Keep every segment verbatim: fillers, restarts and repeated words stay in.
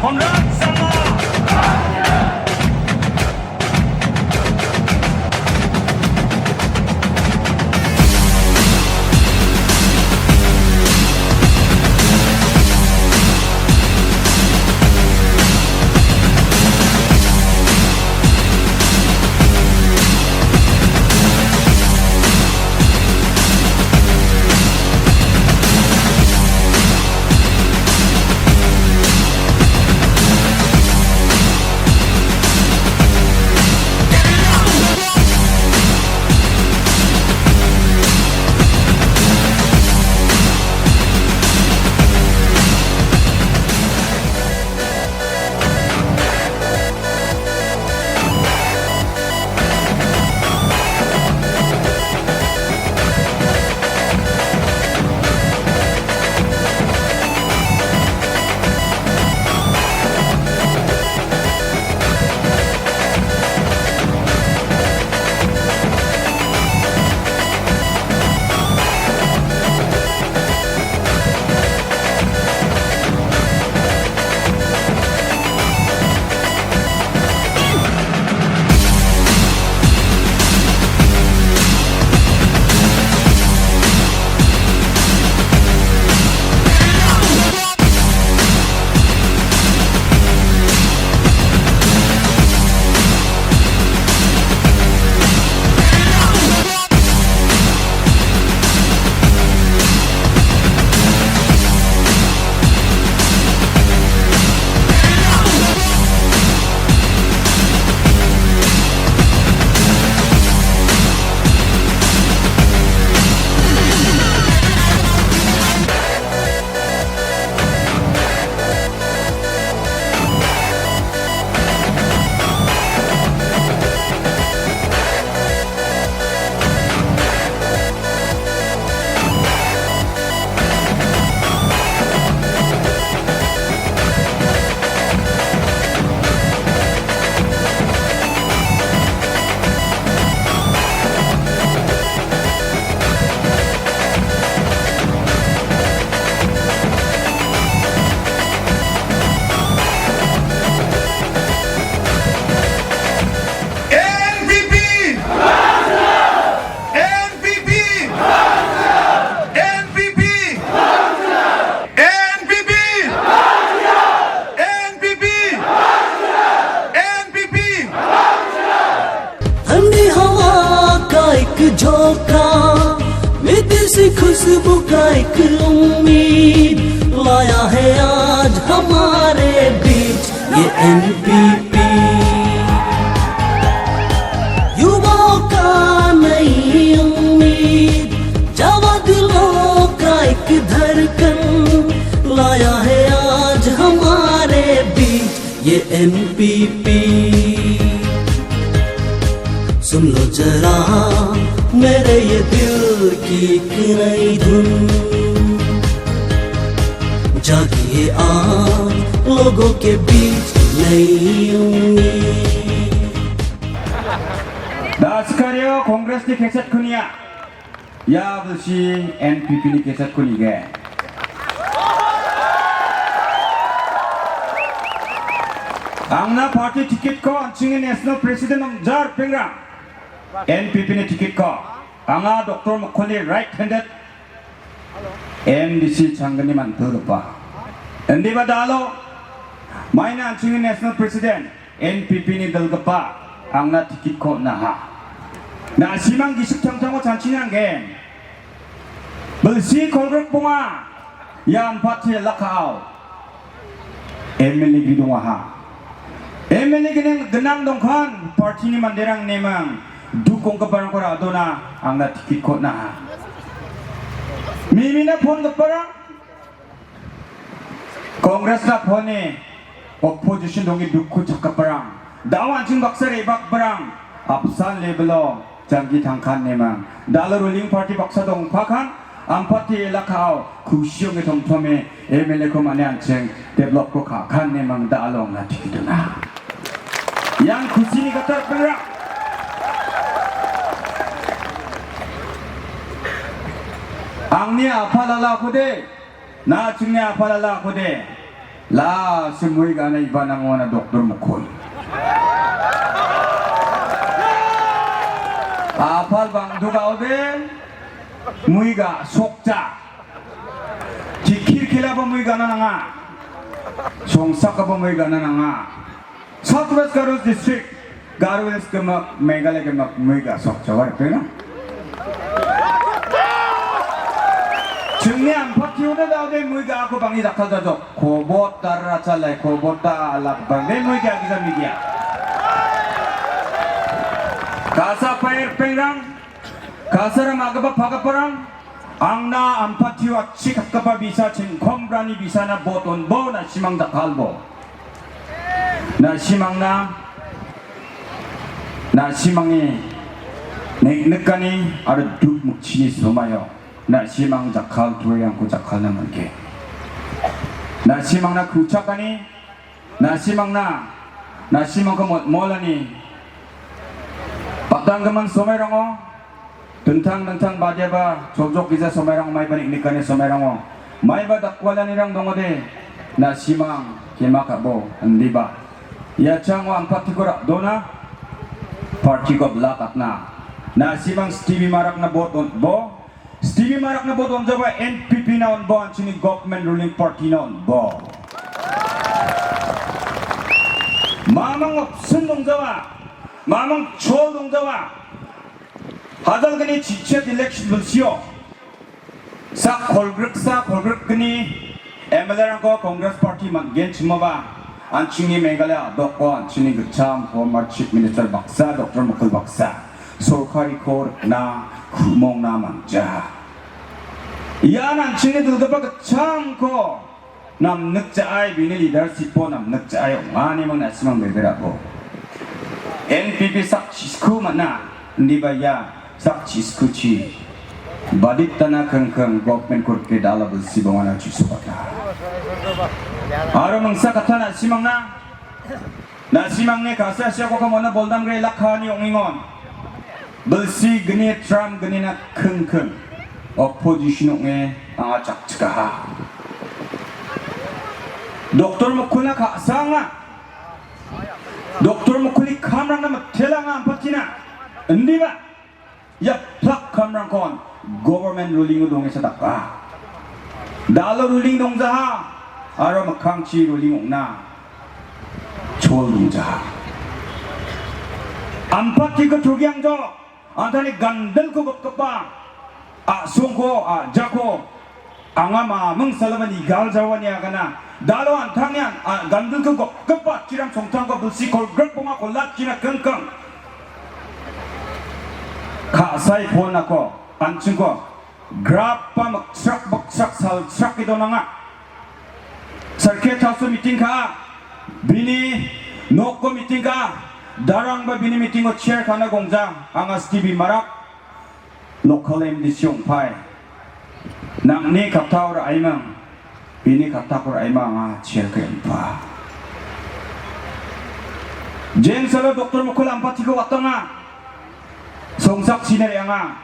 N P P! N P P! N P P! N P P! N P P! N P P! ठंडी हवा का एक झोंका, विदेशी खुशबू का एक उम्मीद, लाया है आज हमारे बीच ये N P P। युवाओं का नई उम्मीद, जवा दिलों का एक धड़कन, लाया है आज हमारे बीच ये N P P। सुन लो जरा मेरे ये दिल की एक नई धुन, जागी है आज लोगों के बीच नई उम्मीद। Daskaryo Congress ni keset kunia. Ia bilsi N P P ni keset kunige. Angna party ticket ko an·chingni National President ong·jarpengrang. N P P ni ticket ko. Anga Doctor Mokholni right handed M D C changgni manpilgipa. Indiba dalo, maina an·chingni National President, N P P ni dilgipa, angna ticket ko on·aha. Na·simang gisik changchango chanchina nanggen. Bilsi kolgrikbonga, ia Ampati elakao. M L A gri dongaha. M L A gini gnang dongkan, party ni manderang nemang, duk onggiparangko ra·dona, angna ticket ko on·aha. Mimina phone giparang, Congress na phone ni opposition dongi dukku chakgiparang, da·o an·ching baksa re·bakgiparang, apsan level o janggi tangkan nemang. Dalo ruling party baksa dongpakan, Ampati elakao kusi ong·e tomtome M L A ko mane an·ching develop ko ka·kan nemang dalo angna tikidona. Yang kusini katar pera. Angni apalala kode, na chingni apalala kode. La simui gana iba nangona doktor mukul. Apal bang duga ode muiga sokja. Jikir kila ba muiga na nanga. Songsak ba muiga na nanga. South West Garo District, Garo Hills gimik, Meghalaya gimik, muiga sokja wai pena. Chingni ampati udah dah udah muiga aku bangi dakal jajok. Kobot darra chalai, kobot ta alak bang. Deh muiga kita media. Kasa pair pengrang, kasa ram agaba pagaparang, angna ampati wachik hakapa bisa chingkom brani bisa na bot on bo na simang dakal bo. Na simangna, na simangi nek-, nekani aro duk mukchini somayo. Na simang jakal tuayangko jakalna mangke. Na simangna kuchakani, na simangna, na simangko mot-, molani. Patang gaman somai rongo. Dingtang-dingtang badiaba, chojok gija somairang maiba nik-, nikani somairango. Maiba dakwalanirang dongode, na simang, kema kabo, indiba. Ia chango ampatiko rak-, dona, partiko blak atna. Na simang Stevie Marakna bot on-, bo, Stevie Marakna bot onjaba N P P na on bo, anchini government ruling party na on bo. Mamang option dongjaba, mamang chol dongjaba, Hajal gni chichet election bilsio. Sak kolgriksa kolgrik gni M L A rangko Congress Party man-, gen chimoba. Anchingni Meghalaya doko anchingni gitcham former Chief Minister baksa, Doctor Mukul baksa. Sorkariko rikna kumongna manja. Ian anchingni dilgipa gitchamko namnikja·ai, bini leadership-o namnikja·ai ong·a ine mangna simang beberabo. N P P sak chisku man·a, indiba ia sak chiskuchi. Baditana kengkeng government korke dala bilsi bongana chisukata. Aro mangsa katana simangna. Na·simangni ka·sa siako kamona boldamgre lakkani ong·engon. Bilsi gni tram gnina kingking. Opposition ong·e anga chakchikaha. Doktor Mukulna ka·sa anga. Doktor Mukulni kamrangna mitela anga ampatina. Indiba. Ia plak kamrangkon government ruling-o dongesa daka. Dalo ruling dongjaha, aro mikkangchi ruling ong·na chol dongjaha. Ampatiko tugiangjok, antani gandalko gopgipa, a·songko, a·jako, anga maming salaba nigaljawani agana. Dalo antangnian, a, gandalko gopgipa chiram songtangko bilsi kolgrik bonga kolatchina kingking. Ka·sai phone-ako, an·chingko, grappa miksrak, miksrak, salsrak ide donanga. Circuit House-o meeting ka·a, bini nokko meeting ka·a, darangba bini meeting-o chair ka·na gongja, anga Stevie Marak, local M D C ong·pai. Nang·ni kattao ra·aimang, bini kattako ra·aimang anga chair-ko em·pa. Jeng salo Doktor Mukul ampatiko watanga, songsak sina re·anga,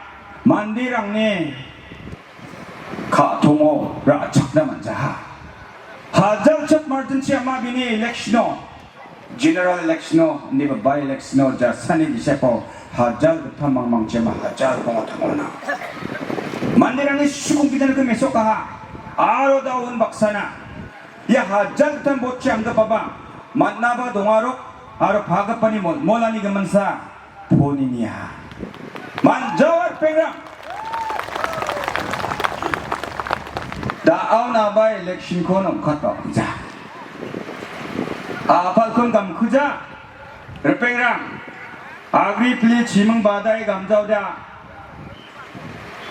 manderangni ka·tongo ra·chakna man·jaha. Hajal chat martin chi ama bini election-o, general election-o, indiba by election-o jasani giseko hajal gittam mangmangchi ama hajal bongo tangona. Manderangni sukung bidaniko mesokaha. Aro da unbaksana. Ia hajal gittam botchi anggipaba, man·aba dongarok, aro pagipani mol-, molani giminsa, Poninia. Manjawar pengrang. Da·ao naba election-ko nongkatba kuja. Apalkon gamkuja. Ripengrang. Agri pli chiming badai gamjaoda.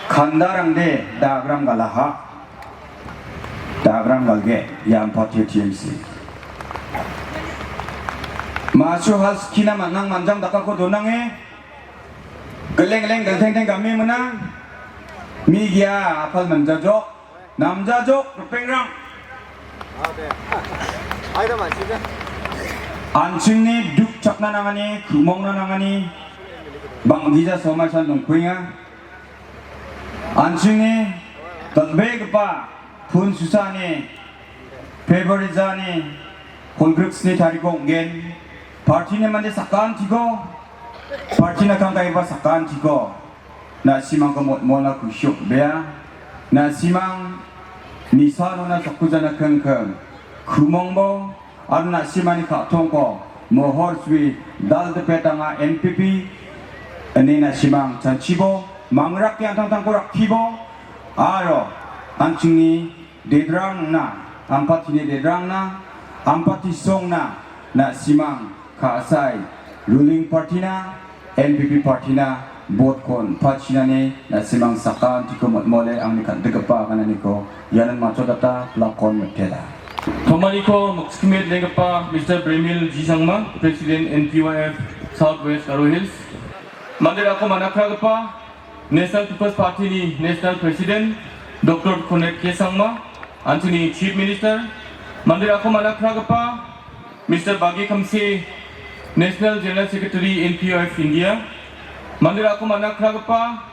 Kandarangde dagram galaha. Dagram galge, ia ampatio T M C. Masu hal skina manang manjang dakako donange. Geleng geleng gelteng teng kami menang. Migia apal manjajok. Namjajok, ripengrang. Anchingni duk chakna nangani, kumongna nangani. Bang gija somaisan dongkuenga. Anchingni dal·begipa pun susani February jani kolgrik sni tariko ong·gen. Partini mande sakantiko, partina kangkaiba sakantiko, na·simangko motmona kusiok bea. Na·simang nisanona sokujana kengkeng, kumongbo, aro na·simani ka·tongko mohor sui dal dipetanga N P P ine na·simang chanchibo, mangrake antangtangko rakkibo, aro an·chingni dedrangna, ampatini dedrangna, ampati songna, na·simang ka·asai ruling party-na, N P P party-na vote-kon pachinani na·simang sakantiko motmole angni kal·grigipa agananiko ianon matchotata plak-kon mitela. Tomaniko moksikmit lenggipa Mister Bremil G Sangma, President N P Y F South West Garo Hills. Manderangko manakragipa National People's Party-ni National President Doctor Conrad K Sangma, an·chingni Chief Minister, manderangko manakragipa Mister Bagi Khamse, National General Secretary N P Y F India, manderangko manakragipa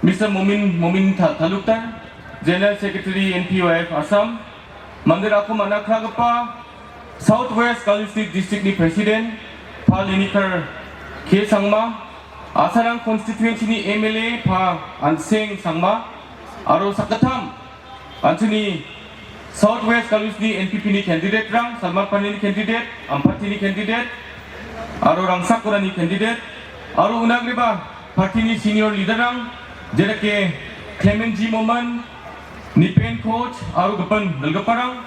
Mister Momin, Momin Ta-, Talukdar, General Secretary N P Y F Assam, manderangko manakragipa South West Garo Hills District-ni President Pa Linikar K Sangma, Asarang Constituency-ni M L A Pa Anseng Sangma, aro sakgittam an·chingni South West Garo Hills-ni N P P-ni candidate-rang, Salman Pandini candidate, Ampatini candidate, aro Rangsakorani candidate, aro unagreba party-ni senior leader-rang, jedake Clement G Momin, Nipen Koch, aro gipin dilgiparang,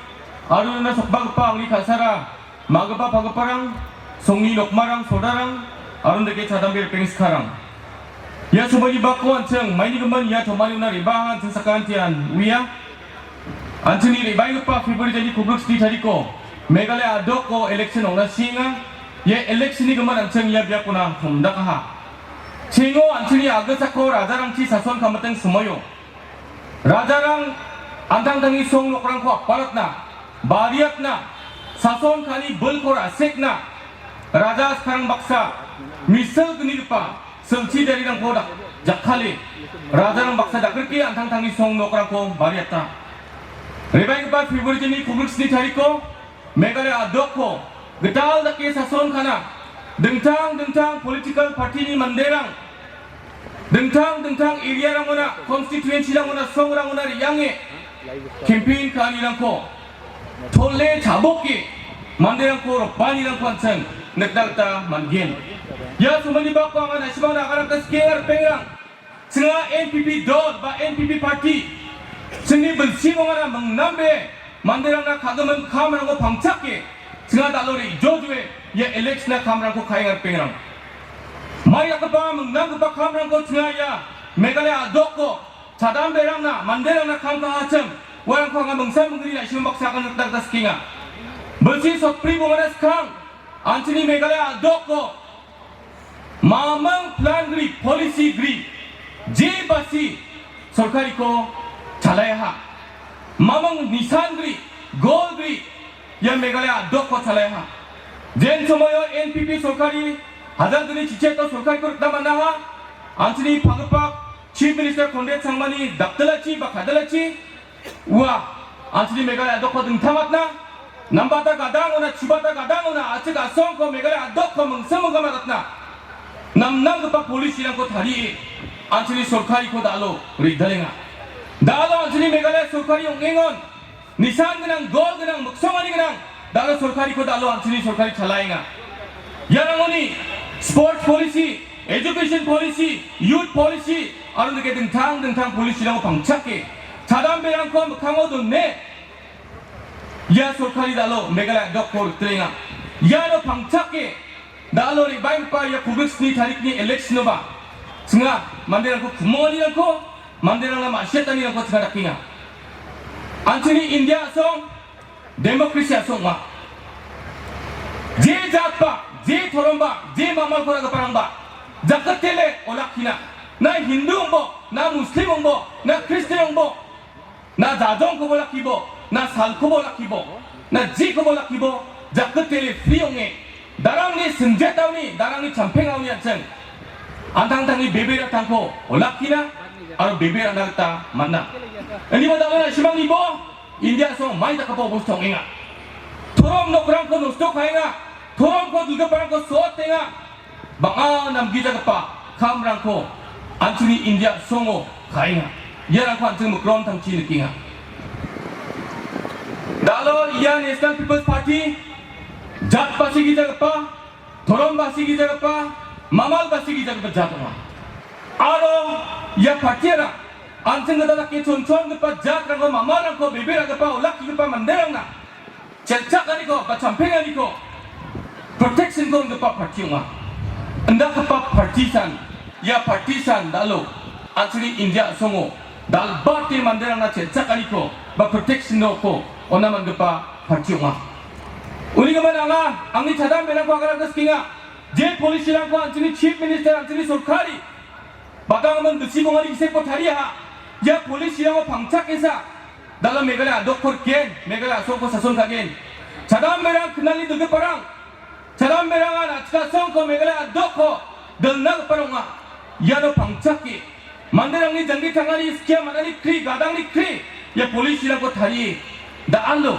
aro iano sokbagipa angni ka·sara, ma·gipa pagiparang, songni nokmarang, sodarang, aro dake chadambe ripeng skarang. Ia somoini bako an·ching maini gimin ia tomani una re·baa an·ching sakantian uia. An·chingni re·baenggipa February jani kolgrik sni tariko Meghalaya a·doko election ong·na sienga. Ia election-ni gimin an·ching ia biapona tom·dakaha. Chengo an·chingni a·gilsako rajarangchi sason ka·miting somoio Rajarang an·tangtangni song nokrangko appalatna, bariatna, sason ka·ani bilko ra·sekna, raja skarang baksa, misil gnigipa silchi jarirangko dak-, jakkale, rajarang baksa dakrike an·tangtangni song nokrangko bariata. Re·baenggipa February jani kolgrik sni tariko, Meghalaya a·doko gital dake sason ka·na, dingtang dingtang political party-ni manderang, dingtang dingtang area-rangona, constituency-rangona, songrangona re·ange campaign ka·anirangko tole chaboke manderangko ropanirangko an·ching nikna gita man·gen. Ia somoini bako anga na·simangna aganangka sikenga ripengrang. Chinga N P P dol ba N P P party, chingni bilsi bongara mingnambe manderangna ka·gimin kamrangko pangchake, chinga dalo re·jojue ia election-na kamrangko ka·enga ripengrang. Mai dakgipa mingnamgipa kamrangko chinga ia Meghalaya a·doko chadamberangna, manderangna kam ka·achim, uarangko anga mingsa minggni na·simang baksa agan nikna gita sikenga. Bilsi sotbri bongara skang, an·chingni Meghalaya a·doko Mamang plan gri, policy gri, je basi sorkariko chalaiaha. Mamang nisan gri, goal gri, ia Meghalaya a·doko chalaiaha. Jen somoio N P P sorkari, hajar gni chicheto sorkariko rikna man·aha. An·chingni pagipa Chief Minister Conrad Sangmani dakdalachi ba kadalachi, ua, an·chingni Meghalaya a·dokko dingtangatna, nambata gadangona, chubata gadangona, a·chik a·songko Meghalaya a·dokko mingsing minggamatna, namnamgipa policy-rangko tarie, an·chingni sorkariko dalo ridalenga. Dalo an·chingni Meghalaya sorkari ong·engon, nisan gnang, gol gnang, miksongani gnang, dalo sorkariko dalo an·chingni sorkari chalaenga. Iarangoni sports policy, education policy, youth policy, aro nike dingtang dingtang policy-rangko pangchake, chadamberangko mikkango done, ia sorkari dalo Meghalaya a·dokko rikdrenga. Iano pangchake, dalo re·baenggipa ia kolgrik sni tarikni election-oba, chinga manderangko kumonganirangko, manderangna ma·siatanirangko chinga dakenga. An·chingni India a·song, democracy a·song ong·a. Je jatba, je toromba, je mamalko ra·giparangba, jakgitele olakkina. Na Hindu ong·bo, na Muslim ong·bo, na Kristian ong·bo, na jajongkoba olakkibo, na salkoba olakkibo, na jekoba olakkibo, jakgitele free ong·e. Darangni singjetaoni, darangni champengaoni an·ching an·tangtangni bebe ra·tangko olakkina aro bebe ra·na gita man·a. Indiba dal·a na·simangnibo India a·songo mai dakgipa obosta ong·enga. Torom nokrangko nosto ka·enga. Toromko dilgiparangko so·otenga. Bang·a namgijagipa kamrangko an·chingni India a·songo ka·enga. Iarangko an·ching mikron tangchi nikenga. Da·alo ia National People's Party jat basigijagipa, torom basigijagipa, mamal basigijagipa jat ong·a. Aro ia partiara an·ching gita dake chonchongipa jatrangko, mamalrangko, bebe ra·gipa, olakkigipa manderangna chelchakaniko ba champenganiko protection-ko on·gipa parti ong·a. Indakgipa partisan, ia partisan da·alo an·chingni India a·songo dal·bate manderangna chelchakaniko ba protection-ko on·na man·gipa parti ong·a. Uni gimin anga angni chadamberangko aganatna sikenga. Je policy-rangko an·chingni Chief Minister, an·chingni sorkari, batanggimin bilsi bongani gisekko tariaha. Ia policy-rango pangchakesa da·alo Meghalaya a·dokko rikgen, Meghalaya a·songko sason ka·gen. Chadamberang, knalni dilgiparang, chadamberangan a·chik a·songko Meghalaya a·dokko dilna gipa ong·a. Iano pangchake manderangni janggi tangani skia man·ani kri, gadangni kri, ia policy-rangko tarie da·alo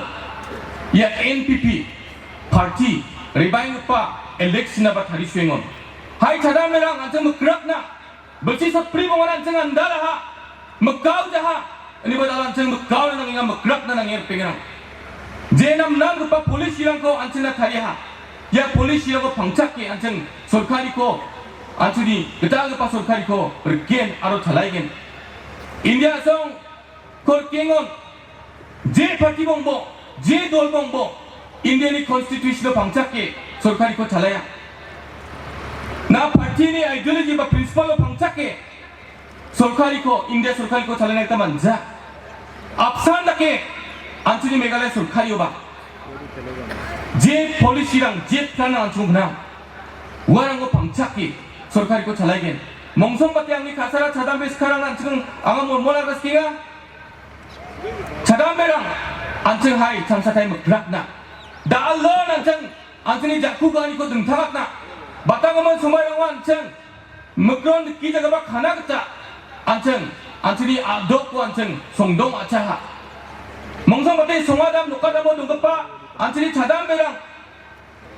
ia N P P parti rebaenggipa election-naba tarisoengon. Hai chadamberang, an·ching mikrakna, bilsi sotbri bongana an·ching andalaha, mikaujaha, iniba da·alo an·ching mikauna nangenga, mikrakna nangenga ripengrang. Je namnamgipa policy-rangko an·chingna tariaha. Ia policy-rangko pangchake an·ching sorkariko, an·chingni gitalgipa sorkariko rikgen aro chalaigen. India a·songko rikengon, je parti bongbo, je dol bongbo, Indiani constitution-o pangchake sorkariko chalaia. Na parti-ni ideology ba principle-o pangchake sorkariko, India sorkariko chalaina gita manja. Apsan dake an·chingni Meghalaya sorkarioba je policy-rang, je plan-rang an·ching gnang, uarangko pangchake sorkariko chalaigen. Mongsongbate angni ka·sara chadambe sikarangna an·ching anga molmol aganna sikenga. Chadamberang, an·ching hai changsatai mikrakna. Da·alon an·ching, an·chingni ja·ku ga·aniko dingtangatna. Batanggimin somairango an·ching mikron dikgijagipa kana gita an·ching, an·chingni a·dokko an·ching songdong a·chaha. Mongsongbate songadam nokadamo donggipa an·chingni chadamberang,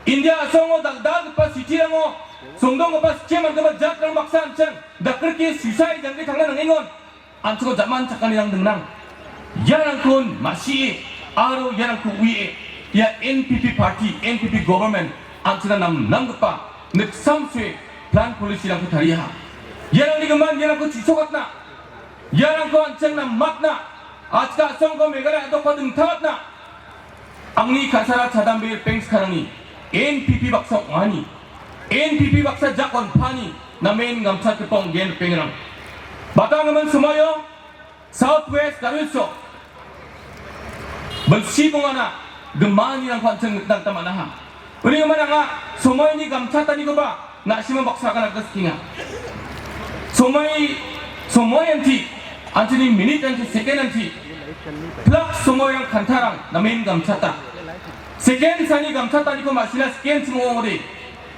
India a·songo dal·dalgipa city-rango songdonggipa skie man·gipa jatrang baksa an·ching dakrike suicide janggi tangna nangengon. An·chingko jaman chakanirang dingnang. Iarangkon ma·sie aro iarangko u·ie ia N P P party, N P P government an·chingna namnamgipa niksamsoe plan policy-rangko tariaha. Iarangni gimin iarangko chisokatna, iarangko an·ching namatna, a·chik a·songko Meghalaya a·dokko dingtangatna, angni ka·sara chadambe ripeng sikarangni N P P baksa ong·ani, N P P baksa jak on·pani namen gamchatgipa ong·gen ripengrang. Batanggimin somaio South West Garo Hills-o bilsi bongana gimanirangko an·ching nikna gita man·aha. Uni gimin anga somaini gamchatanikoba na·simang baksa agana gita sikenga. Somai, somoianti, an·chingni minute-anti, second-anti, plak somoirang kantarang namen gamchata. Second sani gamchataniko ma·sina second chimo ong·ode,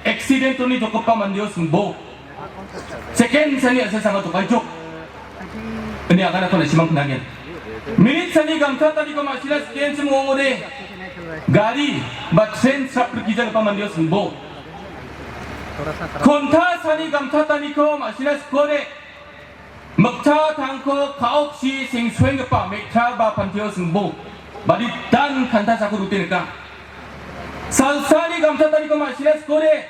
accident-oni jokgipa mandeo singbo. Second sani a·sasanga jokaijok. Ini aganako na·simang knagen. Minute sani gamchataniko ma·sina second chimo ong·ode, gari ba train srap rikijagipa mandeo singbo. Konta sani gamchataniko ma·sina sikode, mikcha tangko ka·oksi sengsoenggipa mektra ba pantio singbo. Baditan kanta sako rute nika. Salsani gamchataniko ma·sina sikode,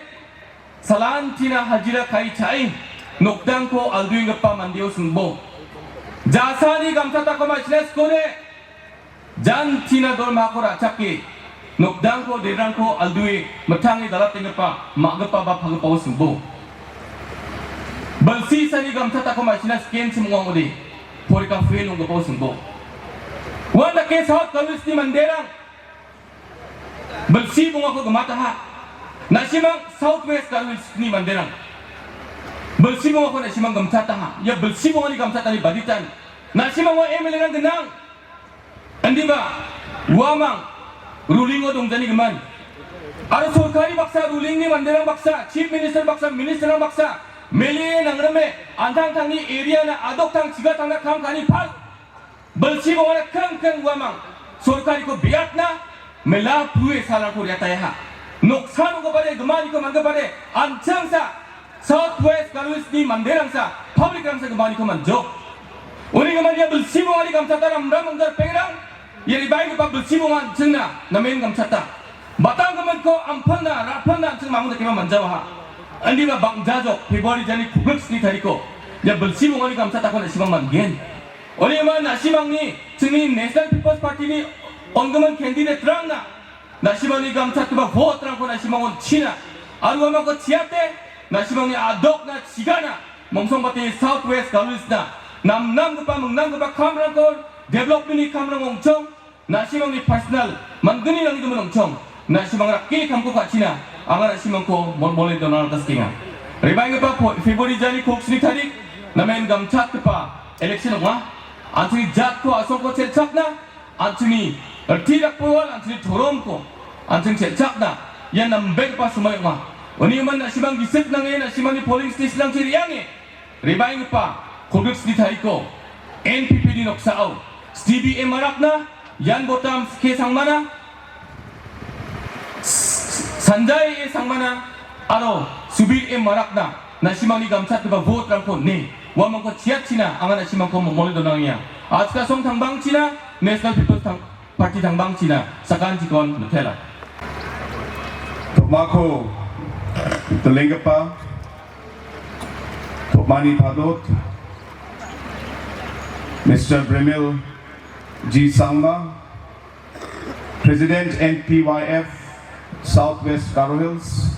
salantina hajira ka·e cha·e nokdangko alduenggipa mandeo singbo. Jasani gamchatako ma·sina sikode, jantina dormako ra·chake nokdangko, derangko aldue mitange dalatenggipa, ma·gipa ba pagipao singbo. Bilsisani gamchatako ma·sina second chimo ong·ode, porika fail ong·gipao singbo. Uandake South Garo Hills-ni manderang bilsi bongako gimataha. Na·simang South West Garo Hills-ni manderang bilsi bongako na·simang gimchataha. Ia bilsi bongani gamchatani baditan. Na·simango M L A-rang gnang. Indiba uamang ruling-o dongjani gimin. Aro sorkari baksa, ruling-ni manderang baksa, chief minister baksa, minister-rang baksa, mele nangrime, an·tangtangni area-na a·doktang chigatangna kam ka·ani pal. Bilsi bongana kreng kreng uamang. Sorkariko biatna mela pue salrangko riataeha. Noksa nonggipade, gimaniko mangipade, an·chingsa South West Garo Hillsni manderangsa, public-rangsa gimaniko manjok. Uni gimin ia bilsi bongani gamchata ramram ong·jarpengrang, ia re·baenggipa bilsi bonga an·chingna namen gamchata. Batang gimitko ampilna, rapilna an·ching mamung dakeba manjawaha. Indiba bang·jajok, February jani kolgrik sni tariko, ia bilsi bongani gamchatako na·simang man·gen. Uni gimin na·simangni, chingni National People's Party-ni on·gimin candidate-rangna, na·simangni gamchatgipa vote-rangko na·simang on·china. Aro uamangko chiate, na·simangni a·dokna chigana, mongsongbate South West Garo Hillsna, namnamgipa, mingnamgipa kamrangko, development-ni kamrang ong·chong, na·simangni personal, mandini nanggimin ong·chong, na·simang rakki kamko ka·china, anga na·simangko molmole dona rikaskenga. Re·baenggipa po-, February jani kolgrik sni tarik, namen gamchatgipa election ong·a. An·chingni jatko a·songko chelchakna, an·chingni rti dakbewal, an·chingni toromko, an·ching chelchakna, ia nambegipa somoi ong·a. Uni gimin na·simang gisik nange, na·simangni polling station-rangchi re·ange, re·baenggipa kolgrik sni tariko N P P-ni noksao Stevie M Marakna, Ian Botam K Sangmana, S-, Sanjay A Sangmana, aro Subir M Marakna, na·simangni gamchatgipa vote-rangko ne, uamangko chiatchina, anga na·simangko momole donangenga. Achka song tangbangchina, National People's Tang-, Party tangbangchina, sakantikon mitela. Tomako, dilenggipa, Tomani padot, Mister Bremil G Sangma, President N P Y F South West Garo Hills,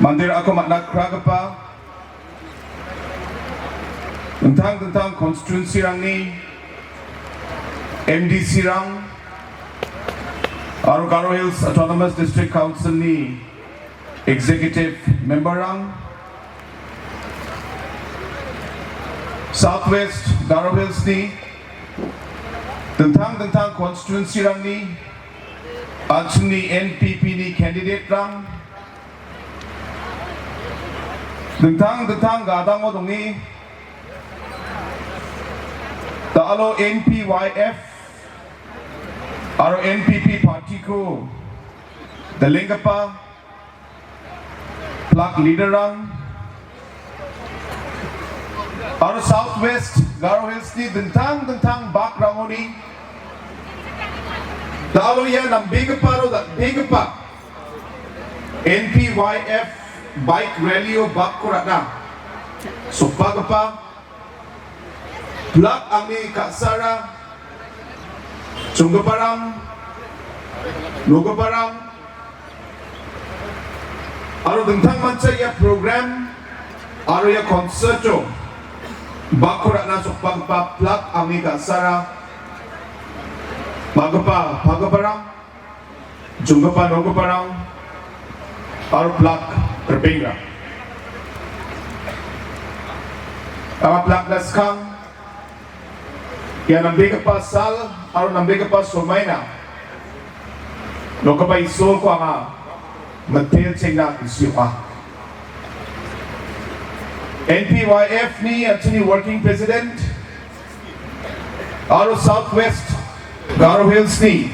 mandir ako matna kragipa, dingtang-dingtang constituency-rangni M D C-rang, aro Garo Hills Autonomous District Council-ni Executive Member-rang, South West Garo Hills-ni dingtang-dingtang constituency-rangni an·chingni N P P-ni candidate-rang, dingtang-dingtang gadango donge, da·alo N P Y F aro N P P party-ko dilenggipa plak leader-rang, aro South West Garo Hills-ni dingtang-dingtang bakrangoni da·alo ia nambegipa aro dal·begipa N P Y F bike rally-o bakko ra·na sokbagipa plak angni ka·sara, chonggiparang, nogiparang, aro dingtangmancha ia program aro ia concert-o bakko ra·na sokbagipa plak angni ka·sara, magipa, pagiparang, chonggipa nogiparang aro plak ripengrang. Anga plakna skang ia nambegipa sal aro nambegipa somaina nokgipa Isolko anga mitelchengna kusi ong·a. N P Y F-ni an·chingni working president, aro South West Garo Hills-ni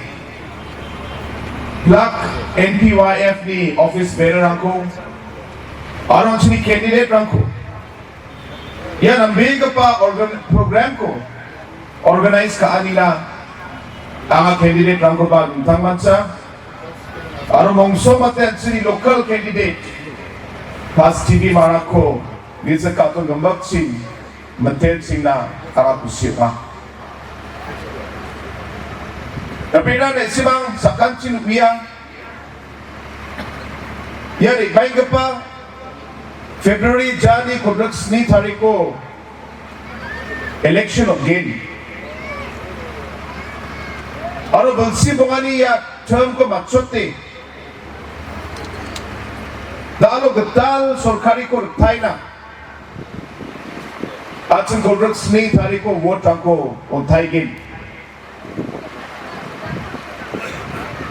plak N P Y F-ni office bearer-rangko aro an·chingni candidate-rangko ia nambegipa organ-, program-ko organize ka·anina anga candidate-rangkoba dingtangmancha aro mongsongbate an·chingni local candidate Pas T V Marakko gisik ka·ton gimikchin mitelchengna anga kusi ong·a. Napena nesimang sakantin uia ia re·baenggipa February jani kolgrik sni tariko election ong·gen. Aro bilsi bongani ia term-ko matchote da·alo gital sorkariko riktaina an·ching kolgrik sni tariko vote-rangko on·taigen.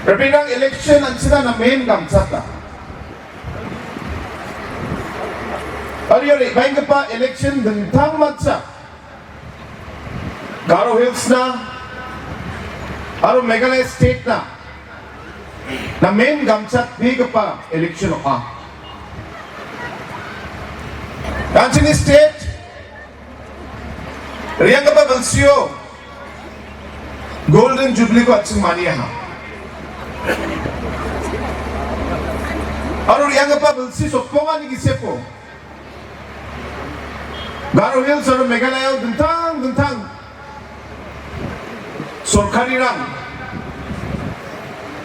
Rebenang election an·chingna namen gamchata. Aro ia re·baenggipa election dingtangmancha Garo Hills-na aro Meghalaya State-na namen gamchatbegipa election ong·a. An·chingni state re·anggipa bilsio Golden Jubilee-ko an·ching maniaha. Aro re·anggipa bilsi sotbongani giseko Garo Hills aro Meghalaya-o dingtang dingtang sorkarirang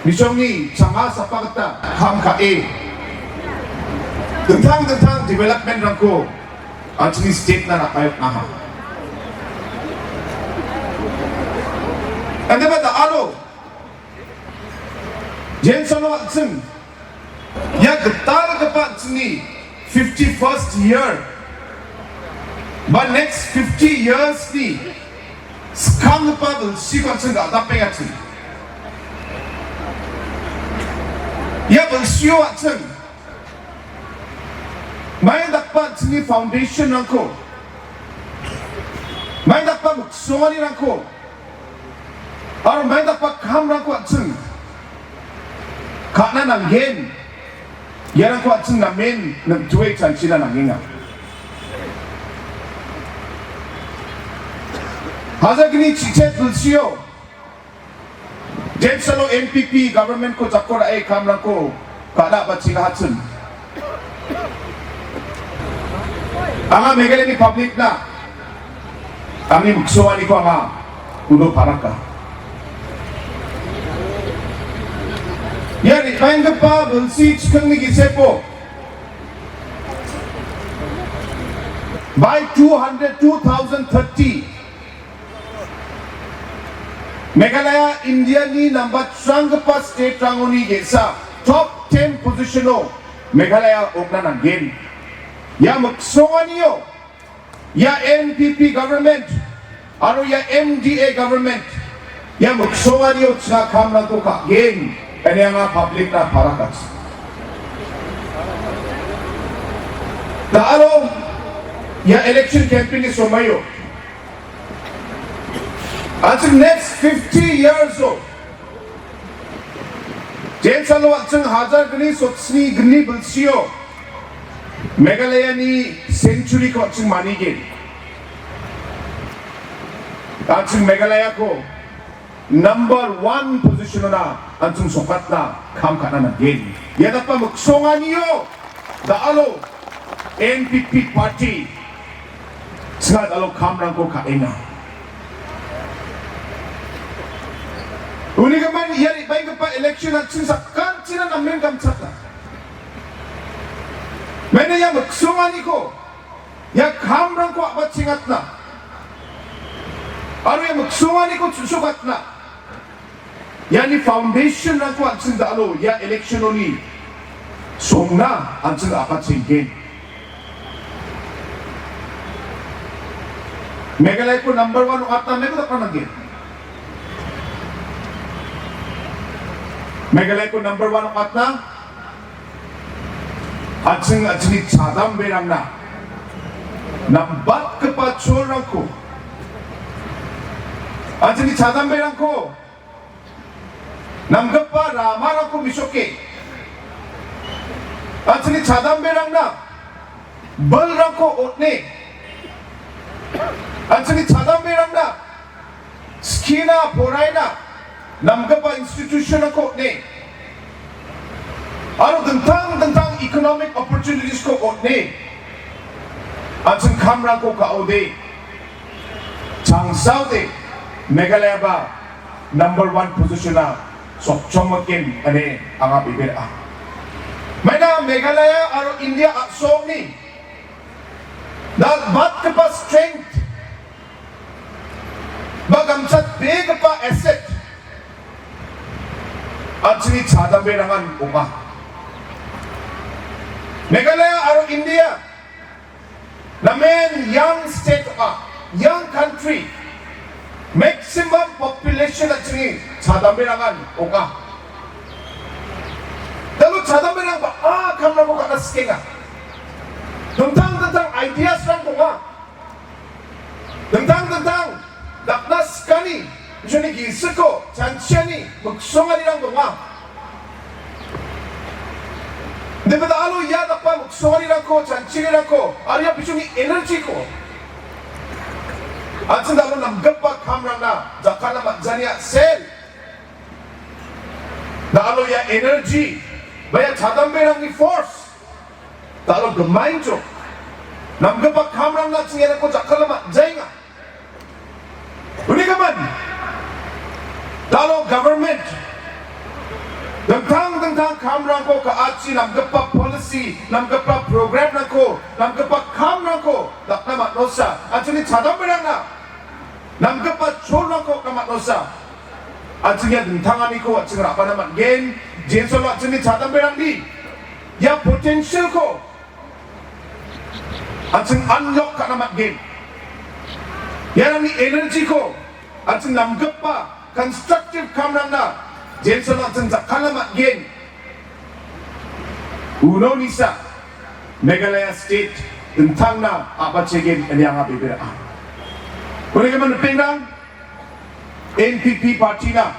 bisongni changa sapa gita kam ka·e, dingtang dingtang development-rangko an·chingni state-na ra·baengha. Indiba da·alo Jensalo an·ching ia gitalgipa an·chingni fifty-first year ba next fifty years-ni skanggipa bilsiko an·ching ga·dapengachim. Ia bilsio an·ching maidakgipa an·chingni foundation-rangko, maidakgipa miksonganirangko, aro maidakgipa kamrangko an·ching ka·na nanggen. Iarangko an·ching namen ning·toe chanchina nangenga. Hajalgni chichet bilsio Jensalo N P P government-ko jako ra·e kamrangko ka·na ba chingahachim. Anga Meghalayani public-na angni miksonganiko anga uno paraka. Ia re·baenggipa bilsi chikingni giseko by two hundred, two thousand thirty, Meghalaya India-ni nambatranggipa state-rangoni ge·sa, top ten position-o Meghalaya ong·na nanggen. Ia miksonganio, ia N P P government aro ia M D A government, ia miksonganio chinga kamrangko ka·gen, ine anga public-na parakachi. Da·alo ia election campaign-ni somoio an·ching next fifty years-o, Jensalo an·ching hajalgni sotsni gni bilsio Meghalayani century-ko an·ching manigen. An·ching Meghalayako number one position-ona an·ching sokatna kam ka·na nanggen. Ia dakgipa miksonganio da·alo N P P party chinga da·alo kamrangko ka·enga. Unigimin ia re·baenggipa election an·ching sakantinan namen gamchata. Maina ia miksonganiko, ia kamrangko a·bachengatna aro ia miksonganiko chu·sokatna, iani foundation-rangko an·ching da·alo ia election-oni songna an·ching a·bachenggen. Meghalayako number one ong·atna meko dakna nanggen. Meghalayako number one ong·atna an·ching, an·chingni chadamberangna nambatgipa cholrangko, an·chingni chadamberangko namgipa ramarangko mesoke, an·chingni chadamberangna bilrangko on·e, an·chingni chadamberangna skina poraina namgipa institution-rangko on·e, aro dingtang dingtang economic opportunities-ko on·e, an·ching kamrangko ka·ode, changsaode, Meghalayaba number one position-a sokchongmotgen ine anga bebe ra·a. Maina Meghalaya aro India a·songni dal·batgipa strength ba gamchatbegipa asset an·chingni chadamberangan ong·a. Meghalaya aro India namen young state ong·a, young country, maximum population an·chingni chadamberangan ong·a. Da·alo chadamberang bang·a kamrangko ka·na sikenga. Dingtang dingtang ideas-rang donga. Dingtang dingtang dakna sikani, bisongni gisikko chanchiani miksonganirang donga. Indiba da·alo ia dakgipa miksonganirangko, chanchinirangko, aro ia bisongni energy-ko an·ching da·alo namgipa kamrangna jakkalna man·jania sel. Da·alo ia energy, ba ia chadamberangni force da·alo gimaengjok. Namgipa kamrangna an·ching iarangko jakkalna man·jaenga. Uni gimin, da·alo government dingtang dingtang kamrangko ka·achi namgipa policy, namgipa program-rangko, namgipa kamrangko dakna man·osa. An·chingni chadamberangna namgipa cholrangko dakna man·osa. An·ching ia dingtanganiko an·ching ra·bana man·gen. Jensolo an·chingni chadamberangni ia potential-ko an·ching unlock ka·na man·gen. Iarangni energy-ko an·ching namgipa constructive kamrangna jensolo an·ching jakkalna man·gen. Uno nisa Meghalaya State dingtangna a·bachegen ine anga bebera·a. Uni gimin ripengrang, N P P party-na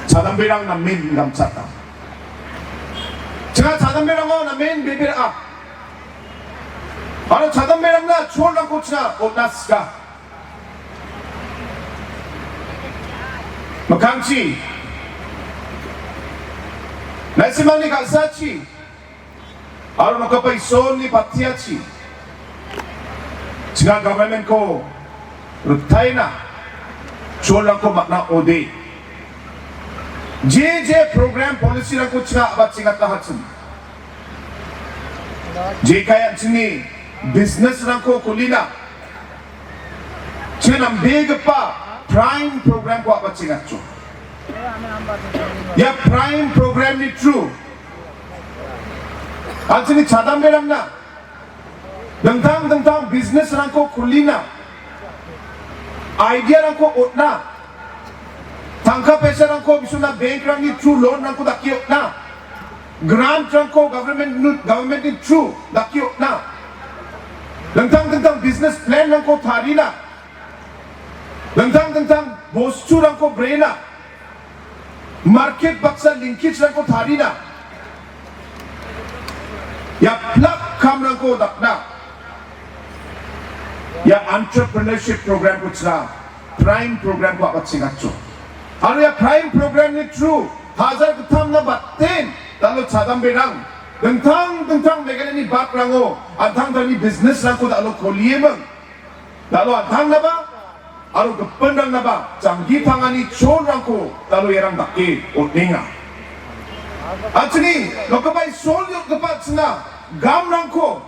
chadamberang namen gamchata. Chinga chadamberango namen bebera·a. Aro chadamberangna cholrangko chinga on·na sika. Mikkangchi, naisimani ka·sachi, aro nokgipa Isolni patiachi, chinga government-ko riktaina cholrangko man·a ode. Je je program policy-rangko chinga a·bachengataha chim. Jekai an·chingni business-rangko kulina, chinga nambegipa Prime program-ko a·bachengatjok. Ia Prime program-ni through an·chingni chadamberangna dingtang dingtang business-rangko kulina, idea-rangko on·na, tangka paisarangko bisona bank-rangni through loan-rangko dake on·na, grant-rangko government-ni, government-ni through dake on·na, dingtang dingtang business plan-rangko tarina, dingtang dingtang bosturangko brena, market baksa linkage-rangko tarina, ia plak kamrangko dakna, ia entrepreneurship program-ko chinga, Prime program-ko a·bachengatjok. Aro ia Prime program-ni through hajar gittamna baten da·alo chadamberang dingtang dingtang Meghalayani bakrango an·tangtangni business-rangko da·alo kulieming. Da·alo an·tangnaba aro gipinrangnaba janggi tangani cholrangko da·alo iarang dake on·enga. An·chingni nokgipa Isolni on·gipa an·chingna gamrangko,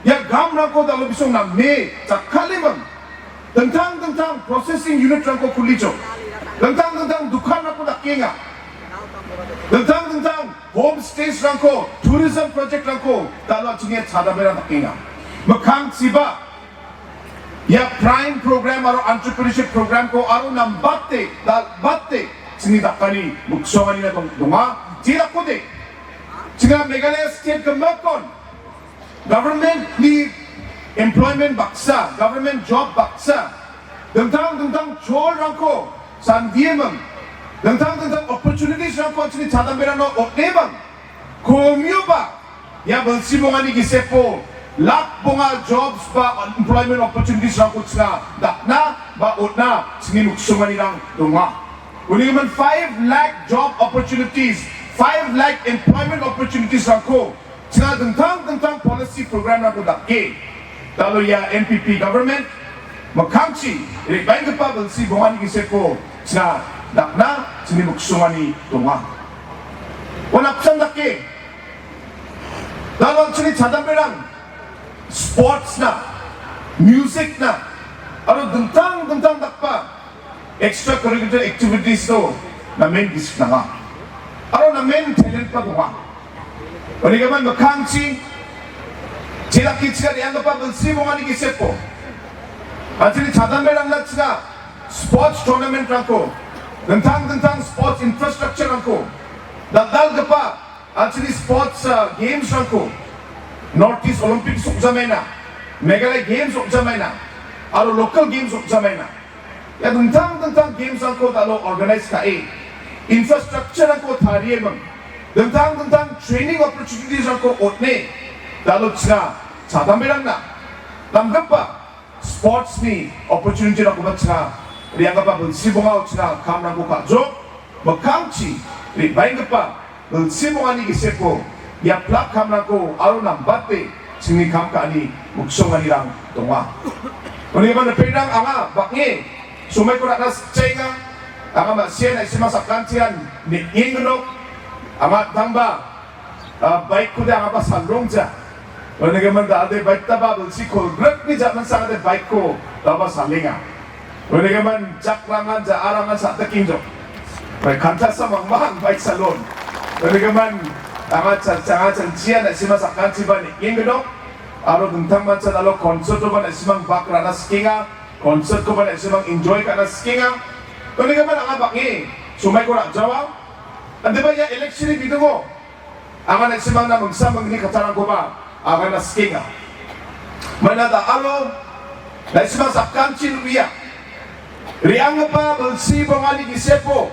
ia gamrangko da·alo bisong name jakkaleming dingtang dingtang processing unit-rangko kulijok, dingtang dingtang dokanrangko dakenga, dingtang dingtang homestays-rangko, tourism project-rangko da·alo an·chingni chadamberang dakenga. Mikkangchiba ia Prime program aro entrepreneurship program-ko aro nambate, dal·bate chingni dakani miksonganina dong-, donga. Jedakode, chinga Meghalaya State gimikkon government-ni employment baksa, government job baksa, dingtang dingtang cholrangko sandieming, dingtang dingtang opportunities-rangko an·chingni chadamberangno on·eming. Komioba ia bilsi bongani gisepo lak bonga jobs ba employment opportunities-rangko chinga dakna ba on·na chingni miksonganirang donga. Uni gimin five lakh job opportunities, five lakh employment opportunities-rangko chinga dingtang dingtang policy program-rangko dake da·alo ia N P P government mikkangchi re·baenggipa bilsi bongani gisepo chinga dakna chingni miksongani donga. Ua napsan dake da·alo an·chingni chadamberang sports-na, music-na aro dingtang dingtang dakgipa extracurricular activities-o namen gisik nanga. Aro namen talent-ba donga. Uni gimin mikkangchi jelaki chinga re·anggipa bilsi bongani gisepo an·chingni chadamberangna chinga sports tournament-rangko, dingtang dingtang sports infrastructure-rangko, dal·dalgipa an·chingni sports, ah, games-rangko, North East Olympics ong·jamaina, Meghalaya Games ong·jamaina, aro local games ong·jamaina. Ia dingtang dingtang games-rangko dalo organize ka·e, infrastructure-rangko tarieming, dingtang dingtang training opportunities-rangko on·e, dalo chinga chadamberangna namgipa sports-ni opportunity-rangkoba chinga, re·anggipa bilsi bongao chinga kamrangko ka·jok, mikkangchi re·baenggipa bilsi bongani gisepo ia plak kamrangko aro nambate chingni kam ka·ani miksonganirang donga. Unigimin ripengrang, anga bang·e somaiko ra·na sikjaenga. Anga ma·sia na·simang sakantian neng·engnok. Anga tangba, ah, bike-kode anga ba salrongja. Unigimin da·ade bike-taba bilsi kolgrikni ja·mansangade bike-ko daba salenga. Unigimin jakrangan ja·arangan sa·tikengjok. Bai kantasa mangmang bike salon. Unigimin anga cha-, changa chanchia na·simang sakantiba neng·engnok. Aro dingtangmancha dalo concert-oba na·simang bak ra·na sikenga. Concert-koba na·simang enjoy ka·na sikenga. Unigimin anga bang·e somaiko ra·jawa. Indiba ia election-ni bidingo anga na·simangna mingsa mingni kattarangkoba agana sikenga. Maina da·alo na·simang sakantin uia re·anggipa bilsi bongani gisepo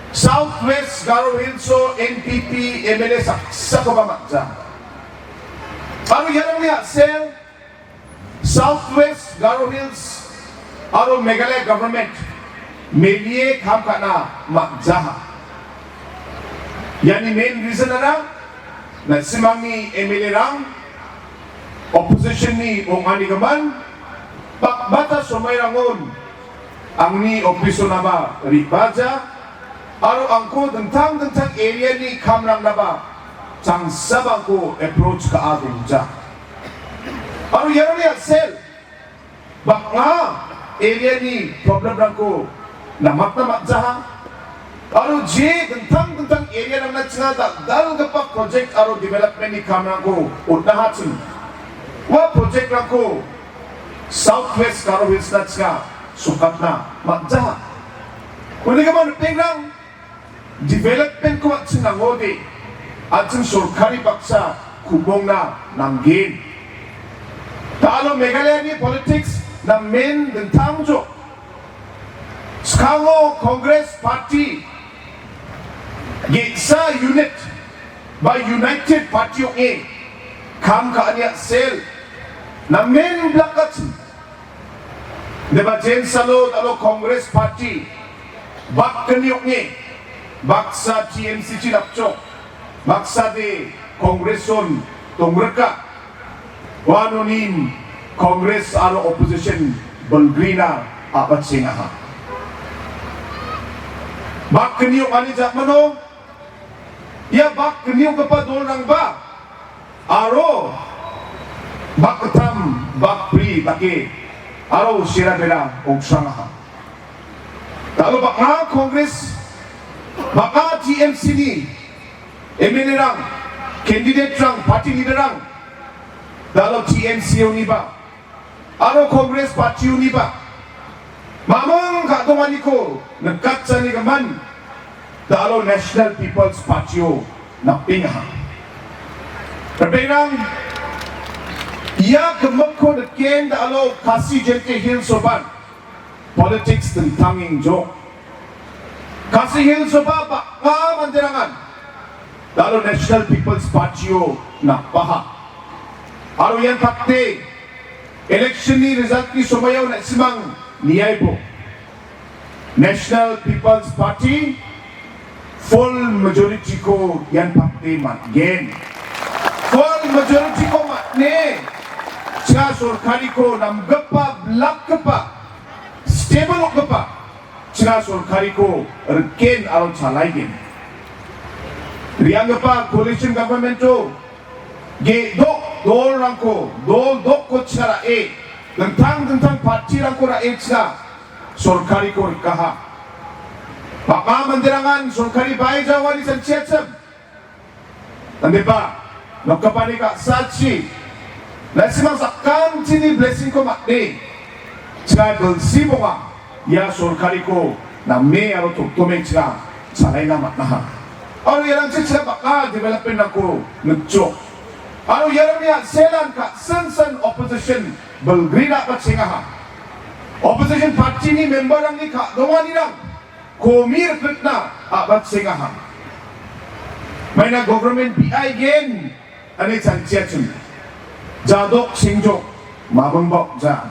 South West Garo Hills-o N P P M L A saksakoba man·ja. Aro iarangni a·sel South West Garo Hills aro Meghalaya government melie kam ka·na man·jaha. Iani main reason-ara, na·simangni M L A-rang opposition-ni ong·anigimin, bakbata somairangon angni office-onaba re·baja, aro angko dingtang dingtang area-ni kamrangnaba changsabangko approach ka·a dongja. Aro iarangni a·sel bang·a area-ni problem-rangko namatna man·jaha. Aro je dingtang dingtang area-rangna chinga dal·dalgipa project aro development-ni kamrangko on·aha ching. Ua project-rangko South West Garo Hills-na chinga sokatna man·jaha. Unigimin ripengrang, development-ko an·ching nangode, an·ching sorkari baksa ku·bongna nanggen. Da·alo Meghalaya-ni politics namen dingtangjo. Skango Congress Party ge·sa unit ba United Party ong·e kam ka·ani a·sel namen blakachim. Deba jensalo da·alo Congress Party bakgni ong·e baksa T M C-chi napjok, baksade Congress-on dongrika. Uanonin Congress aro opposition bilgrina a·bachengaha. Bakgni ong·ani ja·mano ia bakgni ong·gipa dolrangba aro bakgittam, bakbri dake aro sera bera ongsrangaha. Da·alo bang·a Congress, bang·a T M C-ni M L A-rang, candidate-rang, party leader-rang, da·alo T M C-oniba aro Congress Party-oniba mamung ka·donganiko nikatjanigimin da·alo National People's Party-o napengaha. Ripengrang, ia gimikko niken da·alo Khasi Jaintia Hills-oban politics dingtang ong·jok. Khasi Hills-oba bang·a manderangan da·alo National People's Party-o napaha. Aro ian fakte election-ni result-ni somoio na·simang niaibo. National People's Party full majority-ko ian fakte man·gen. Full majority-ko man·e, cha sorkariko namgipa, blakgipa, stable ong·gipa, cha sorkariko riken aro chalaigen. Re·anggipa coalition government-o ge·dok dolrangko, dol dokko cha ra·e, dingtang dingtang party-rangko ra·e cha sorkariko rikaha. Bang·a manderangan sorkari bai jawani sanchiachim. Indiba, nokgipani ka·sachi, na·simang sakantini blessing-ko man·e, cha bilsi bonga, ia sorkariko name aro totome cha chalaina man·aha. Aro iarangchi cha bang·a development-rangko nikjok. Aro iarangni a·selan ka·sinsin opposition bilgrina a·bachengaha. Opposition party-ni member-rangni ka-, donganirang komi rikritna a·bachengaha. Maina government bi·aigen ine chanchiachim. Jadok sengjok, mabingbok ja.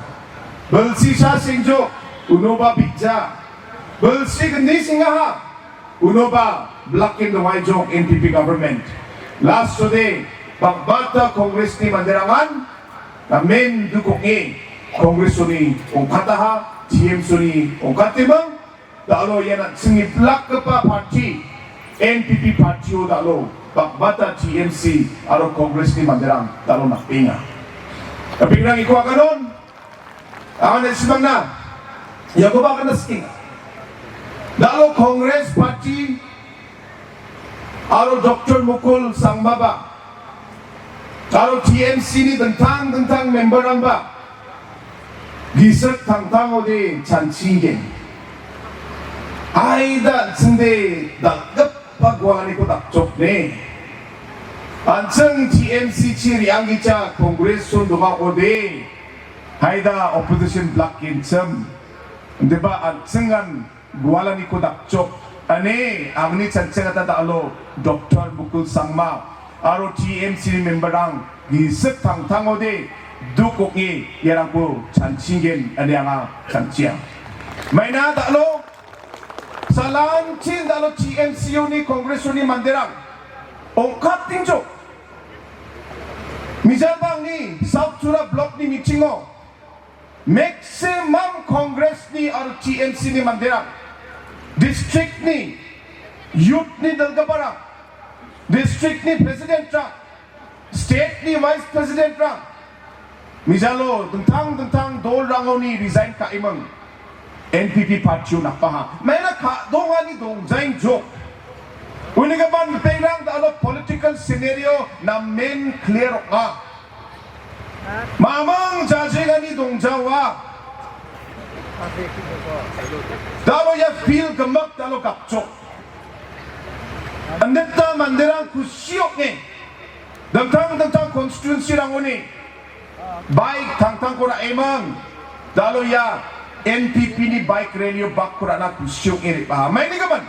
Bilsisa sengjok, unoba bi·ja. Bilsi gni sengaha, unoba black and white jok N P P government. Last today, bang·bata Congress-ni manderangan namen dukong·e Congress-oni ongkataha, T M C-oni ongkateming, da·alo ian an·chingni blakgipa party, N P P party-o da·alo bang·bata T M C aro Congress-ni manderang da·alo napenga. Napengrang iko aganon, anga na·simangna, iakoba agana sikenga. Da·alo Congress party aro Doktor Mukul Sangmaba, aro T M C-ni dingtang dingtang member-rangba gisik tangtangode chanchigen. Aida an·chingde dal·gipa gualaniko dakchokne. An·ching T M C-chi re·anggicha Congress-on dongakode. Haida opposition block-enchim. Indiba an·chingan gualaniko dakchok. Ane angni chanchiagita da·alo Doktor Mukul Sangma aro T M C member-rang gisik tangtangode duk ong·e iarangko chanchigen ine anga chanchia. Maina da·alo salanchin da·alo T M C-oni Congress-oni manderang ongkatengjok. Mijalba angni South Tura block-ni meeting-o maximum Congress-ni aro T M C-ni manderang, district-ni youth-ni dilgiparang, district-ni president-rang, state-ni vice president-rang, mijalo dingtang dingtang dolrangoni resign ka·eming. N P P party-o napaha. Maina ka-, dongani dongjaengjok. Unigimin ripengrang da·alo political scenario namen clear ong·a. Mamang jajengani dongjawa. Da·alo ia field gimik da·alo gapchok. Indita manderang kusi ong·e. Dingtang dingtang constituency-rangoni bike tangtangko ra·eming. Da·alo ia N P P-ni bike rally-o bakko ra·na kusi ong·e re·baha. Mainigimin.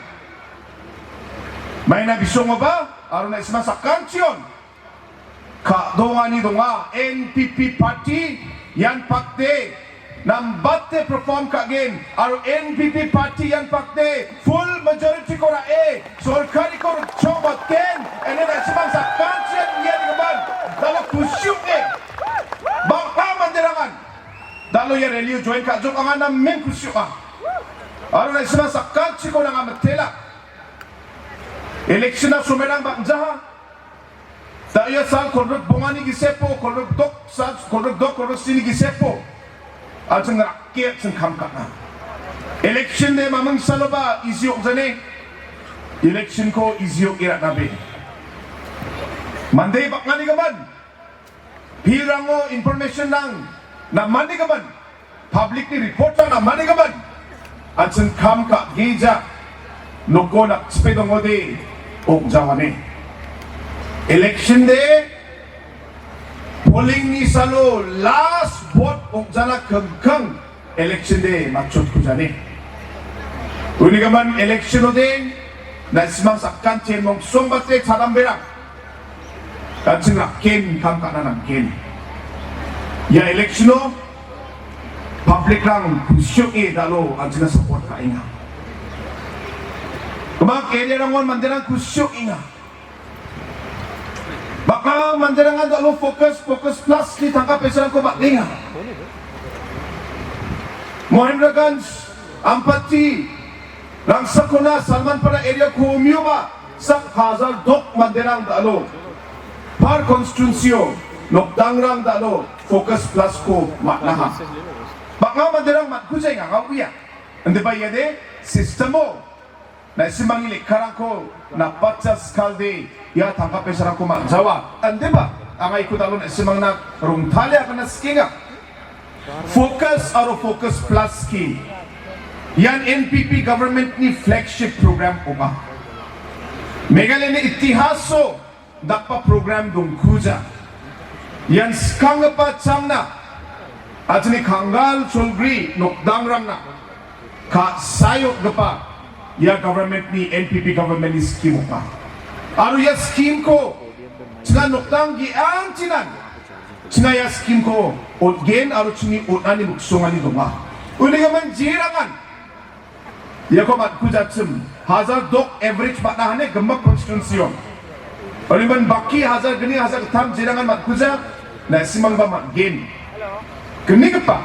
Maina bisongoba, aro na·simang sakantion. Ka-, dongani donga, N P P party, ian pakde, nambate perform ka·gen, aro N P P party ian pakde, full majority-ko ra·e, sorkariko ritchongbatgen, ine na·simang sakantian ian gimin, da·alo kusi ong·e, bang·a manderangan, da·alo ia rally-o join ka·jok anga namen kusi ong·a. Aro na·simang sakantiko nanga mitela. Election-na somerang bang·jaha. Da·ia sal kolgrik bongani gisepo, kolgrik dok sal, kolgrik dok, kolgrik sini gisepo. An·ching rake an·ching kam ka·na. Election de maming saloba easy ong·jane. Election-ko easy ong·e ra·nabe. Mande bang·anigimin. Pirango information-rang namanigimin. Public-ni report-rang namanigimin, an·ching kam ka·gija noko nakchipe dongode ong·jawane. Election day, polling-ni salo last vote ong·jana kingking election day matchotkujane. Unigimin election-ode na·simang sakantian mongsongbate chadamberang. An·ching rakken kam ka·na nanggen. Ia election-o public-rang kusi ong·e da·alo an·chingna support ka·enga. Gimik area-rangon manderang kusi ong·enga. Bang·a manderangan da·alo Focus, Focus Plus-ni tangka paisarangko bang·enga. Mohendraganj, Ampati, Rangsakona, Salmanpara area-ko omioba sak hajar dok manderang da·alo. Par constituency-o nokdangrang da·alo Focus Plus-ko man·aha. Bang·a manderang man·kujaenga, anga uia. Indiba iade system-o na·simangni lekkarangko napbacha skalde ia tangka paisarangko man·jawa. Indiba anga iko da·alo na·simangna rongtale agana sikenga. Focus aro Focus Plus scheme. Ian N P P government-ni flagship program ong·a. Meghalaya-ni itihaso dakgipa program dongkuja. Ian skanggipa chamna An·chingni Kangal Cholgri nokdangrangna ka·sae on·gipa ia government-ni, N P P government-ni scheme ong·a. Aro ia scheme-ko china nokdang ge·angchinan china ia scheme-ko on·gen aro chini on·ani miksongani donga. Unigimin jerangan iako matkuja chim, hajar dok average man·a hane gimik constituency-on. Unigimin baki hajar gni, hajar gittam jerangan matkuja, na·simangba man·gen. Gnigipa,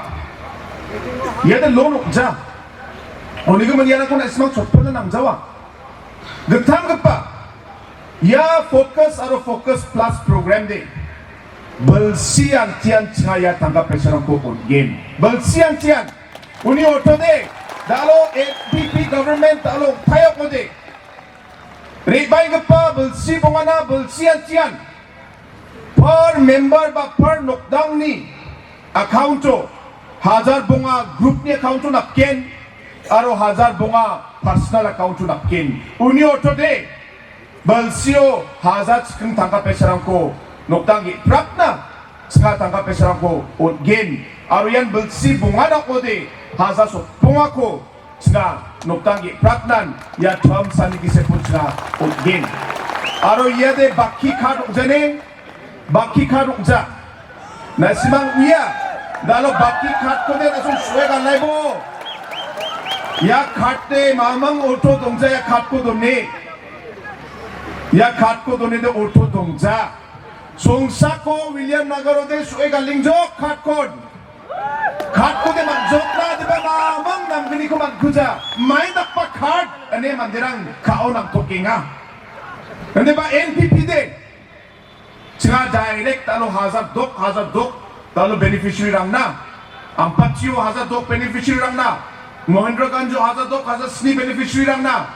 iade loan ong·ja. Unigimin iarangko na·simang chotpilna nangjawa. Gittamgipa, ia Focus aro Focus Plus program de bilsi antian china ia tangka paisarangko on·gen. Bilsi antian. Uni ortode, dalo N P P government dalo ong·pae ong·ode. Re·baenggipa bilsi bongana bilsi antian per member ba per nokdangni account-o hajar bonga group-ni account-o napgen aro hajar bonga personal account-o napgen. Uni ortode bilsio hajar chiking tangka paisarangko nokdang ge·prapna china tangka paisarangko on·gen aro ian bilsi bongana ong·ode hajar sotbongako china nokdang ge·prapnan ia term-sani gisepo china on·gen. Aro iade baki card ong·jane, baki card ong·ja. Na·simang uia, dalo baki card-kode na·song so·e galaibo. Ia card-de mamang orto dongja ia card-ko done. Ia card-ko done de orto dongja. Songsako William Nagarode so·e galingjok card-kon. Card-kode man·jokna diba namang namgniko man·kuja. Mai dakgipa card ine manderang ka·o nangtokenga. Indiba N P P de. China direct dalo hajar dok, hajar dok dalo beneficiary-rangna. Ampatio hajar dok beneficiary-rangna. Mohendraganjo hajar dok, hajar sni beneficiary-rangna.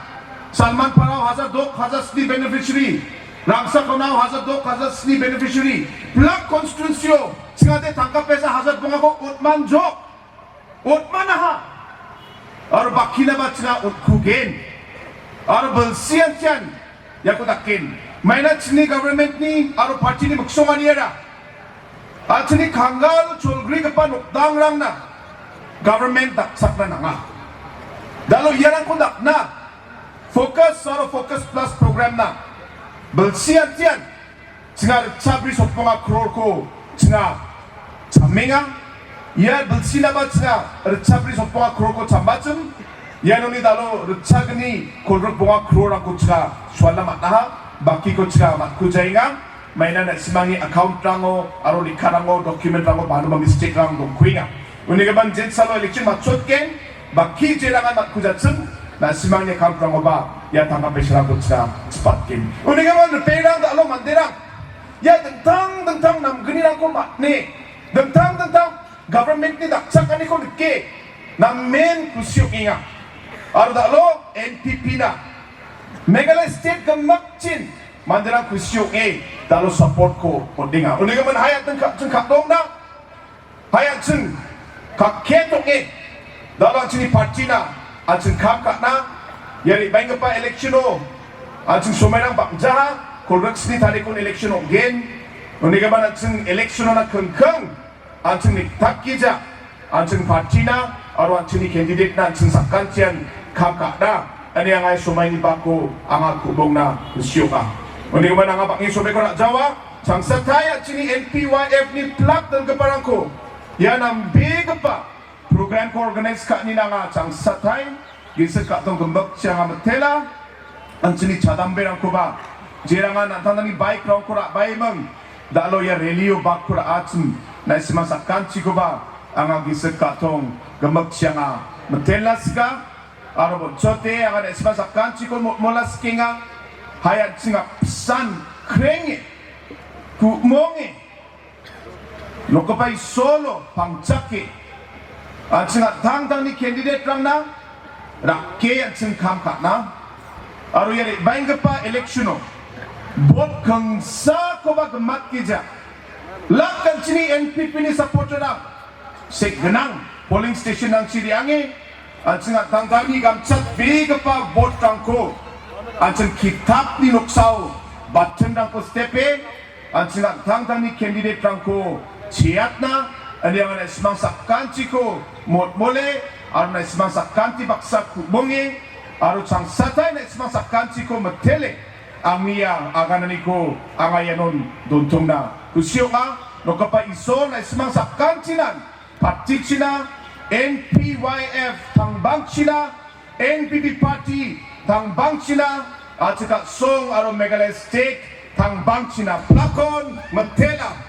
Salmanparao hajar dok, hajar sni beneficiary. Rangsakonao hajar dok, hajar sni beneficiary. Pilak constituency-o chingade tangka paisa hajar bongako on·manjok. On·manaha. Aro bakinaba china on·kugen. Aro bilsi antian iako daken. Maina chini government-ni aro party-ni miksonganiara. An·chingni Kangal Cholgrigipa nokdangrangna government dakchakna nanga. Dalo iarangko dakna Focus aro Focus Plus program-na bilsi antian china ritchabri sotbonga crore-ko china chamenga. Ia bilsinaba china ritchabri sotbonga crore-ko chambachim. Ianoni dalo ritchagni kolgrikbonga crore-rangko china sualna man·aha. Bakiko china man·kujaenga. Maina na·simangni account-rango aro lekkarango, document-rango banoba mistake-rang dongkuenga. Unigimin jensalo election matchotgen, baki jerangan matkujatsing, na·simangni account-rangoba ia tangka paisarangko china chipatgen. Unigimin ripengrang dalo manderang, ia dingtang dingtang namgnirangko man·e, dingtang dingtang government-ni dakchakaniko nike, namen kusi ong·enga. Aro dalo N P P-na Meghalaya state gimikchin manderang kusi ong·e dalo support-ko on·enga. Unigimin hai an·ching ka-, ching ka·dongna, hai an·ching kakket ong·e dalo an·chingni party-na an·ching kam ka·na, ia re·baenggipa election-o an·ching somairang bang·jaha, kolgriksni tarikon election ong·gen. Unigimin an·ching election-ona kingking an·ching niktakgija, an·ching party-na aro an·chingni candidate-na an·ching sakantian kam ka·na, ine anga ia somaini bako anga ku·bongna kusi ong·a. Unigimin anga bang·e somaiko ra·jawa, changsatai an·chingni N P Y F-ni pilak dilgiparangko ia nambegipa program-ko organize ka·ani nanga changsatai, gisik ka·tong gimikchi anga mitela, an·chingni chadamberangkoba, jerangan an·tangtangni bike-rangko ra·baiming, dalo ia rally-o bakko ra·achim, na·simang sakantikoba, anga gisik ka·tong gimikchi anga mitela sika, aro bonchote anga na·simang sakantiko motmola sikenga, hai an·ching apsan krenge, ku·monge, nokgipa Isolo pangchake, an·ching an·tangtangni candidate-rangna rake an·ching kam ka·na, aro ia re·baenggipa election-o vote kingsakoba gimatgija. Lak an·chingni N P P-ni supporter-rang sek gnang polling station-rangchi re·ange, an·ching an·tangtangni gamchatbegipa vote-rangko an·ching kitapni noksao button-rangko stepe, an·ching an·tangtangni candidate-rangko cheatna, Aniang na·simang sakantiko motmole, aro na·simang sakanti baksa ku·bonge, aro changsatai na·simang sakantiko mitele, angnia agananiko anga ianon dontongna kusi ong·a. Nokgipa Isol, na·simang sakantinan patichina, N P Y F tangbangchina, N P P party tangbangchina, achika song aro Meghalaya state tangbangchina. Plakon mitela.